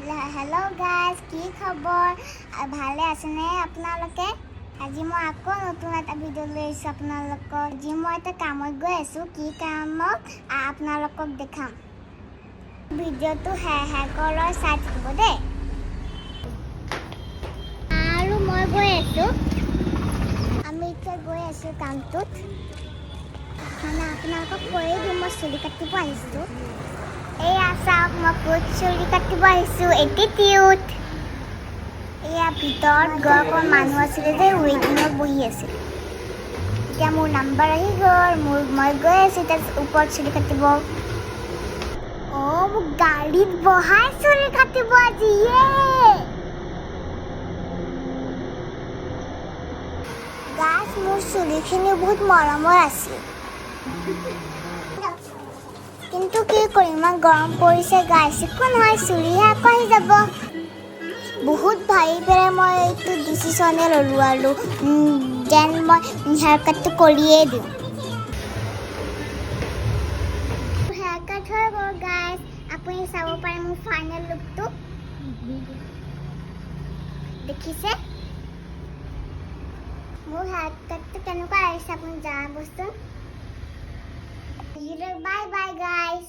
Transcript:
Hello' guys, কি খবৰ? ভালে আছেনে আপোনালোকে? আজি মই আকৌ নতুন এটা ভিডিঅ' লৈ আহিছোঁ আপোনালোকক। আজি মই এটা কামত গৈ আছোঁ। কি কামত আপোনালোকক দেখাম। ভিডিঅ'টো শেষলৈ চাই থাকিব দেই। আৰু মই গৈ আছোঁ, আমি এতিয়া গৈ আছোঁ কামটোত। মানে আপোনালোকক কৈয়ে দিম, মই চুলি কাটিব আহিছোঁ। এয়া চাওক, মই ক'ত চুলি কাটিব আহিছোঁ, এটিটিউড। এয়া ভিতৰত গৈ অকণ মানুহ আছিলে যে, ৱেইটিঙত বহি আছিল। এতিয়া মোৰ নাম্বাৰ আহি গ'ল। মই গৈ আছোঁ এতিয়া ওপৰত চুলি কাটিব। অঁ, মোক গাড়ীত বহাই চুলি কাটিব আজি, ইয়ে! গাইজ, মোৰ চুলিখিনি বহুত মৰমৰ আছিল, কিন্তু কি কৰিম, ইমান গৰম পৰিছে গাইজ। একো নহয়, চুলিহে আকৌ আহি যাব। বহুত ভাবি পেলাই মই এইটো ডিচিশ্যনে ল'লোঁ আৰু যেন মই হেয়াৰ কাটটো কৰিয়ে দিওঁ। হেয়াৰ কাট হৈ গ'ল গাইজ। আপুনি চাব পাৰে মোৰ ফাইনেল লুকটো, দেখিছে? মোৰ হেয়াৰ কাটটো কেনেকুৱা আহিছে আপুনি জনাবচোন। Bye bye guys.